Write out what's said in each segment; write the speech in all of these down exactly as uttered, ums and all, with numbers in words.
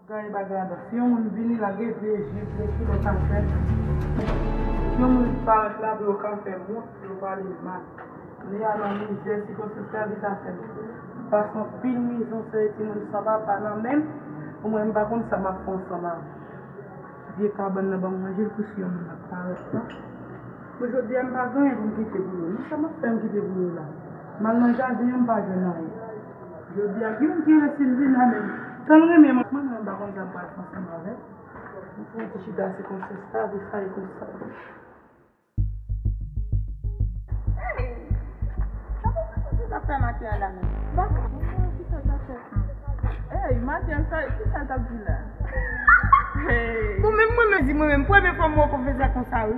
Gade bagay la, si yon moun vini lage vye je, vye kilòt atè, si yon moun parèt la pou yo ka fè wont, pou yo pale l mal. Li a nan mizè, sikonstans lavi sa fè m pase anpil mizè, yon seri timoun san papa nan men m, pou mwen m pa konn sa m ap fè ansanm avè l. Vye kabann nan ban m ranje l pou si yon moun ap parèt la. Pou jodi a m pa gen anyen pou m kite pou yo. Non, sa m ap fè m kite pou yo la? M al nan jaden an, m pa jwenn anyen. Jodi a gen yon ki rele Silvina menm. Tan l renmen mwen, mwen menm m pa konn sa m pral fè ansanm avè l. M fè yon ti chita, se konsa sa, se sa e konsa. Hey! Sa pa konn sa sa fè maten an la menm. Baka, mwen ki sa sa fè. Hey, maten an sa, ki sa l t ap di la? Hey! Bon, menm mwen menm di mwen menm, premye fwa m wè w konfese konsa wi.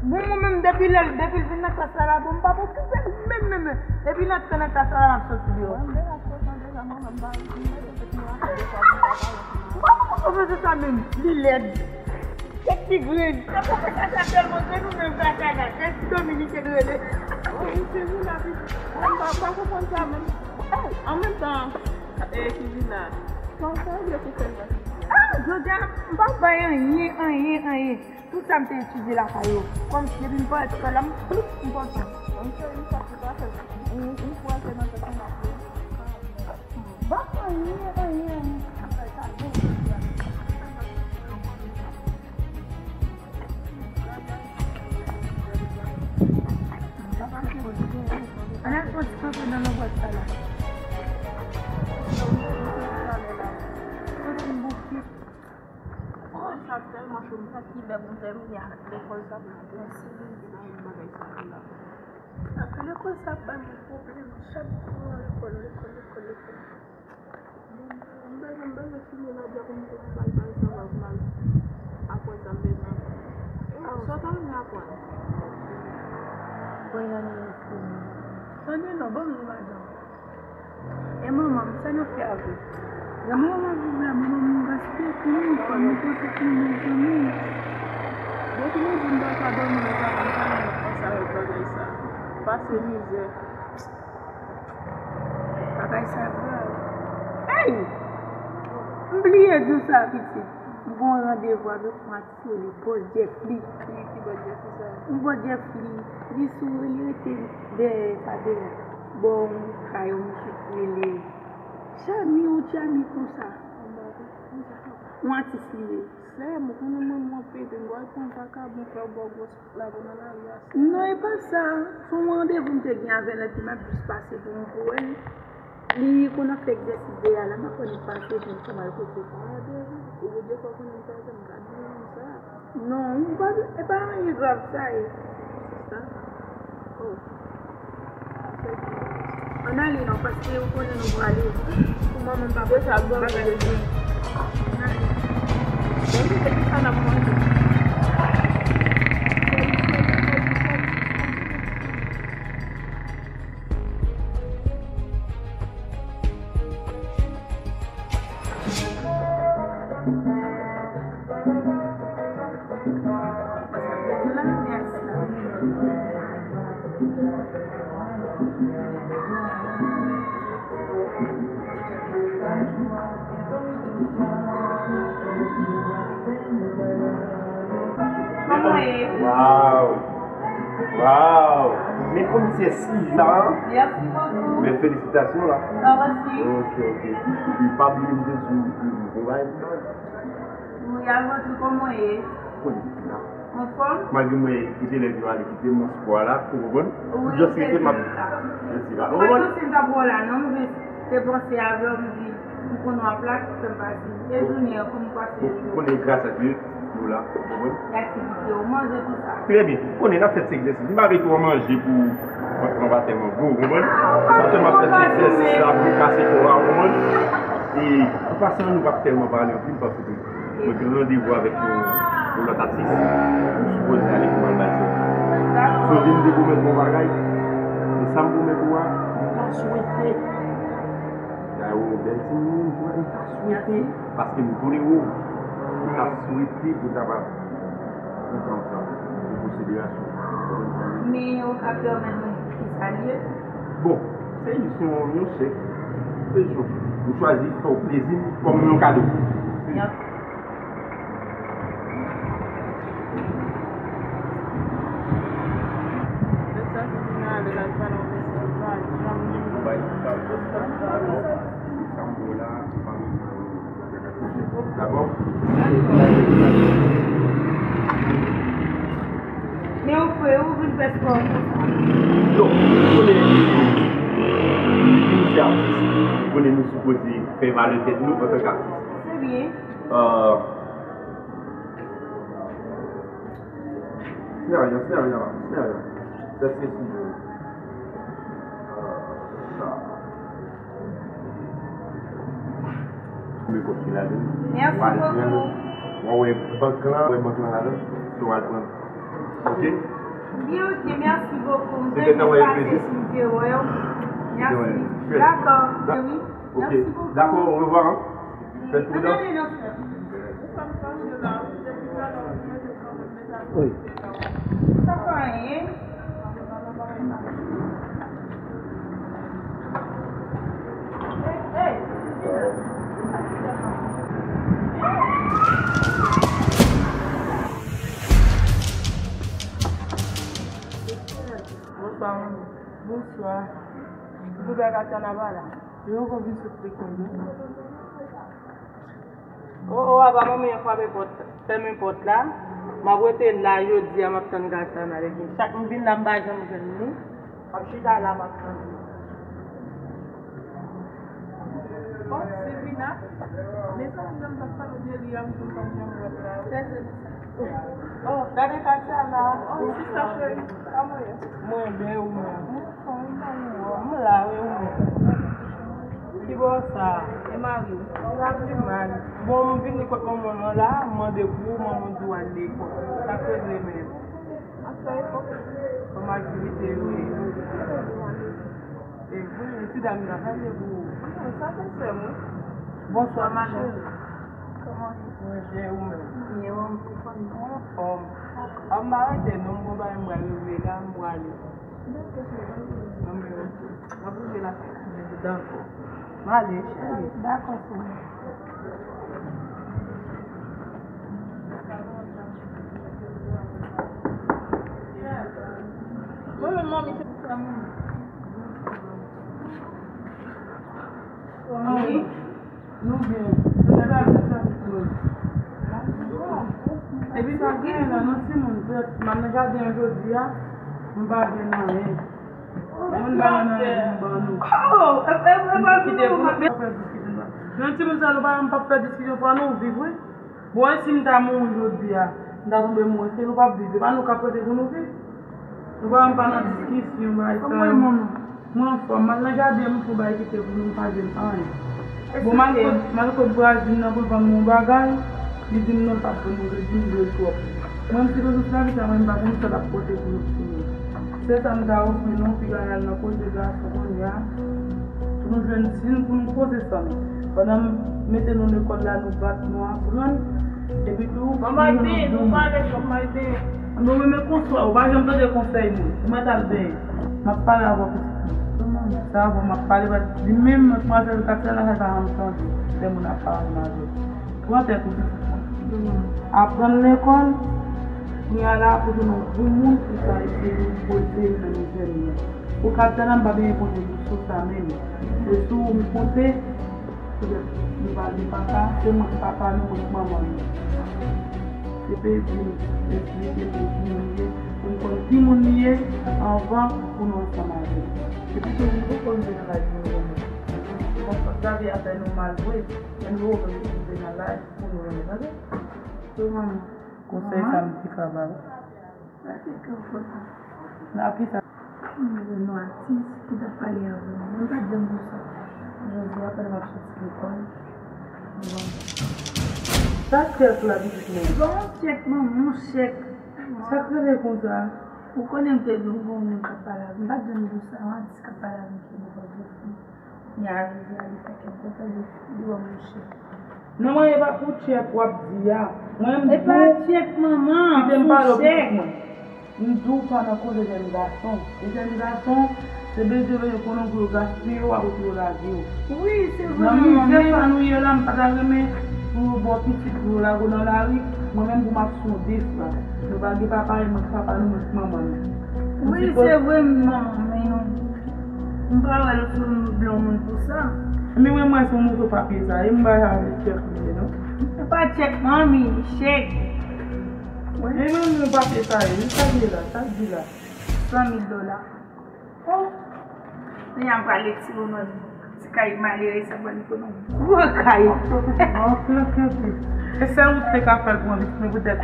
Bon, mwen menm depi lè, depi l vin nan klas la la, bon, m pa okipe l menm, menm, menm. Depi l antre nan klas la la, m ap soti deyò. Mwen, m deja kontan deja, mwen, m pa, m pa kontan deja, mwen, m pa kontan. M pa konn konfese sa menm, li lèd. Tèt li grenn. Se pwofesè sa tèlman grenn ou menm Tatiana. Tèt Dominiken rele. Wi, se vin la, pitit. Mwen pa, pa konprann sa menm. Ey, an menm tan, e, Silvina, sa w fè vle pou sèl nan figi a? Ah, jodi a, m pa bay anyen, anyen, anyen. Tout sa m te etidye lakay yo. Kòmsi depi m parèt lekòl la, m plis enpòtan. Bon, m fè yon sa pou sa fè. Yon, yon fwa se nan tèt mwen ap. Bon, anyen, anyen, anyen. Ann al pran ti kanpe nan lòbòt sa la. Soti m bouke. Lekòl sa tèlman cho, m pa kilè pou m tèmine ak lekòl sa pou m kontinye nan bagay sa yo la. Paske lekòl sa ap bay mwen pwoblèm chak jou, lekòl, lekòl, lekòl, lekòl. M bezwen, m bezwen fini lòbya pou m, pou m al bay zanmi pou m al aprann sa m bezwen aprann. Sa w ta renmen aprann? Mwen renmen fini. Tande non, ban m ri madanm. E manman m, sa n ap fè avè l? Granmoun nan viv la, manman m gaspiye pou nou, fò nou pote pou nou zanmi. Depi nou di m pa ka dòmi nan kay la, m pa renmen konsa avèk bagay sa. Pase mizè. Bagay sa grav. Ey! M bliye di w sa, pitit. M gon randevou avèk yon atis rele Bòs Jeffly. Ki, ki Bòs Jeffly sa? Yon Bòs Jeffly. Li sou, li rete dèyè, pa dèyè. Bò yon kay yon mesye ki rele Chami, yon Chami konsa. Yon atis li ye. Sè m, ou konnen mwen, mwen pede, m pral pran vakabon, fè w bò gwòs. Lago nan lari a, sè. Non, e pa sa. Se yon randevou m te gen avè l, epi m ap jis pase pou m, pou wè l. Li konn ap fè egzèsis dèyè a la, m ap wè li pase, epi m tou m al kote. Randevou? Ou gen de fwa konnen m pèse, m ka di w sa. Non, m pa, e pa anyen grav sa ye. Sista? Oh. Ann ale non, paske ou konnen nou prale. Pou manman m pa pote bagay. Ann ale. Bon, se ki sa n ap manje? Kòman w ye? Waw! Waw! Men konn se si jan. Mèsi bokou. Men felisitasyon la. Sa va si? Ok, ok. Epi pa bliye m te di w, m konbay. Wi, Alvotri, kòman w ye? Konnen ki la. Anfòm? Malgre mwen kite lè yo ale kite m nan spò a la, ou konprann? Wi, just rete m ap. Jezi la. Ou konprann? Mwen pa t konn si m t ap wè w la, non, m jis te panse avè w, m di, m konnen w ap la, ki fè m pase. E jounen an, kòman w pase? Bon, ou konnen gras a Dye, nou la, ou konprann? Gen aktivite, ou manje, tout sa. Trè byen. Ou konnen n ap fè ti egzèsis. M pa vle twò manje pou vant mwen pa tèlman gwo, ou konprann? Sa fè m ap fè ti egzèsis la pou kase kò a, ou konprann? E pou pase an, nou p ap tèlman pale anpil paske mwen gen randevou avèk yon, yon lòt atis. M sipoze ale pou m al bay sèvis. So, vin de pwomèt mwen bagay. E sa m pwomèt ou a, m ta swete. Dayè, ou yon bèl timoun, m ta swete, paske m tolere w. M ta swete pou w kapab pran sa ansanm an konsiderasyon. Men ou ka pèmèt mwen di kisa l ye? Bon, se jis yon, yon chèk. Se jis yon chèk. M chwazi fè w plezi m kòm yon kado. Yap. Lè sa se vin ale la, li pa nan mesye, li pa janm li. Dakò? Men ou frè, ou vin fè spò konsa. Non, ou konnen, nou se atis, ou konnen nou sipoze fè valè tèt nou antanke atis. Se byen. Euh, Snare, snare, snare. Sa se si. Mèsi bokou. Wa wè bank lan, wè bank lan ladan. So w al pran. Ok? Byen, ok, mèsi bokou. M te vin pase si m te wè w. Mèsi. Dakò, wi. Ok. Mèsi bokou. Dakò, orevwa. Fè pridans. Wi. Sa pa anyen. Bonswa, manmi. Bonswa. Ou pè Katiana pa la? Yo ankò vin sot lekòl, non? O, o, apa manmi an frape pòt, fèmen pòt la. M ap rete la jodi a, m ap tann Katiana vini. Chak m vin la, m pa janm jwenn li. M ap chita la, m ap tann li. O, Silvina, mezanmi, nan m t ap pale de li a, m tou pa janm wè l la. Trè zen. O, gade Katiana. O, sista cheri, kòman w ye? Mwen byen, ou menm? M la wi, ou menm? Ki bò sa? E mari w? Li la pi mal. Bon, m vini kot manman w la, m mande pou ou, manman w di w al lekòl. Sa k rele menm? Ap fè efò. Kòm aktivite yo ye? E wi, ti dam nan, sa vle pou ou? Non, sa se sè m wi. Bonswa, madanm. Kòman w ye? Mwen byen, ou menm? Byen, ou anfòm? Mwen anfòm. An, m pa rete non, m gon bagay m pral regle la, m prale. Dakò, cheri. Anben, ok. M ap rive lakay la. Dakò. M ale, cheri. Dakò, cheri. Mwen menm, manmi, se pou sa, manmi. Kòman w ye? Nou byen. Nou te al fè trafik mwen. Epi sa genyen la, nan timoun, m nan jaden an jodi a, m pa jwenn anyen. Moun pa jwenn anyen pou m ban nou. Oh, e, e, e pa vin nou pa fè diskisyon sa. Nan timoun sa, nou pa, m p ap fè diskisyon, fò nou viv, wi. Bon, e si m ta mouri jodi a, m ta tonbe mouri, se nou p ap viv. Se pa nou k ap rete pou nou viv. Nou pa menm pa nan diskisyon, bagay sa yo. Kòman w ye, manman? Mwen anfòm, m al nan jaden, m fè yon bagay ki te pou nou, m pa jwenn anyen. Bon, m al kot, m al kot vwazin nan pou l vann mwen yon bagay, li di m non, l p ap vann mwen, li di m dwe l twòp. Mwen, m sipoze sou lavi sa, mwen, m pa konn sa l ap pote pou nou, pou nou. Se sa m ta ofri nou, piga n al nan koze gason kounye a, pou nou jwenn, si n, pou nou poze san nou. Pandan m mete nou lekòl la, nou bat, nou aprann. Epi tou, manman, nou pale, manman. Bon, men, men konswa, ou pa janm tande konsèy mwen. Ou mèt al benyen. M ap pale avè w pitit mwen. Se avè w m ap pale, paske li menm, madmwazèl Katiana, sa pa janm tande lè moun ap pale avè l. Pran tèt ou, pitit mwen. Aprann lekòl, kounye a la, pou jwenn yon gwo moun, pou sa eseye pote nan mizè nou. Pou Katiana, m pa bezwen pote sou sa menm. Se sou ou m pote, Poutèt nou pa gen papa, se mwen ki papa nou, mwen ki manman nou. Se pedi nou, eksplike nou ki moun li ye, pou nou konn ki moun li ye, anvan pou nou ansanm avè l. Se pito nou poko rive nan laj pou nou renmen. Bon, gade afè nou mal vre, men nou poko rive nan laj pou nou renmen, tande? Wi, manman. Konsèy sa m te ka ba w. Sa se ke w fè sa. Nan ki sa? M wè nou atis ki t ap pale avè w. Mwen pa t janm di w sa. Jodi a, pandan m ap soti lekòl, bon. Sa chèk la, pitit mwen? Bon, chèk, manman, chèk. Sa k rele konsa? Ou konnen m te di w gon moun k ap pale avè m. M pa t janm di w sa, yon atis k ap pale avè m ki devwa jefou. Kounye a, jodi a, li fè kèk bòkè, li, li wè m yon chèk. Non, manman, e pa pou chèk w ap di a. Mwen, m di w, kite m pale w, pitit mwen. E pa chèk, manman, se yon chèk. M di w pa nan koze jèn gason. E jèn gason, se bezwen yo konnen pou yo gaspiye w, apre pou yo lage w. Wi, se vre, manman, men nan mizè sa nou ye la, m pa ta renmen Pou yo ba w pitit pou yo lage w nan lari, mwen menm pou m ap sou de fwa. Nou pa gen papa, e mwen ki papa nou, mwen ki manman nou. Wi, se vre, m manman, men nou, m pa wè l sou blan moun pou sa. Men mwen, mwen se yon moso papye sa, e m bay avèk chèk li ye, non? Se pa chèk, manmi, chèk. Wi. Men mwen, yon papye sa ye, wi, sa l ye la, sa l di la. San mil dola. Oh! Kounye a m pral retire w nan ti kay malere sa, ban li konnen yon gwo kay. An flanke pi. E sèl ou te ka fè l pou anvi, men poutèt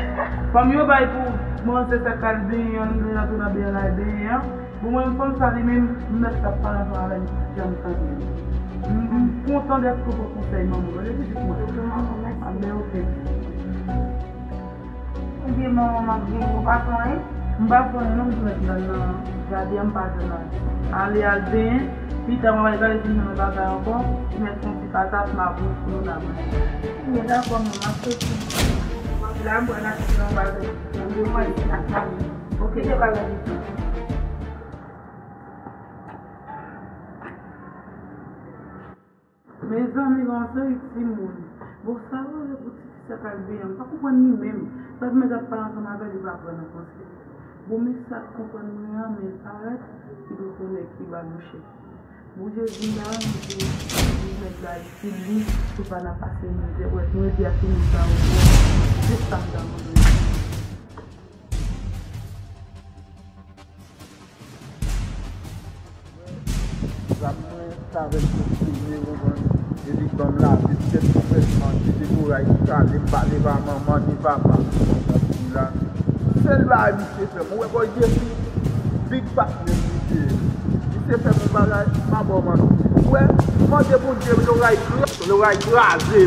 fanm yo bay pou manzè sa k al benyen an, li nan tou nan benyen la, benyen an. Bon, mwen, fanm sa li menm, m mèt t ap pale ansanm avè l, janm tande. M, m kontan dèske w pran konsèy manman w, li pitit mwen. A, men oke. Ebyen, manman, m ap vini, ou pa fè anyen? M pa fè anyen, non, m tou mèt nan, nan jaden an, m pa jwenn anyen. Ale, al benyen, pita, mwen pral gade si m jwenn yon bagay ankò, m mèt fè yon ti patat, m ap vin pou nou la manje. Ebyen, dakò, manman, m ap soti. La, m pral achte yon bagay. Mwen, mwen, m ap manje. Oke, se pa grave. Mezanmi, gen yon seri timoun. Bon, sa yo rele pou tifi sa k al benyen an, m pa konprann li menm. Lòt mèt ap pale ansanm avè l, li pa pran nan konsèy. Bon, men sa k konprann mwen an, men l parèt, li poko nèg ki ba nou chèk. Bon, Jezi, m ta renmen pou nèg la itil li, pou pa n ap pase mizè. Wè, nou ede ak timoun sa yo, bon, se sa m ta mande. Zam mwen, sa avèk tout fini, ou konprann? Epi ban m lavi, petèt konplètman, ki te koray ki kale, m pa leve a manman ni papa. Sa di la. Sèl bagay misye fè m, ou wè bòy Jezi, big partner misye. Misye fè m yon bagay, m pa ba w manti. Ou wè, mande Bondye loray kra-, loray kraze.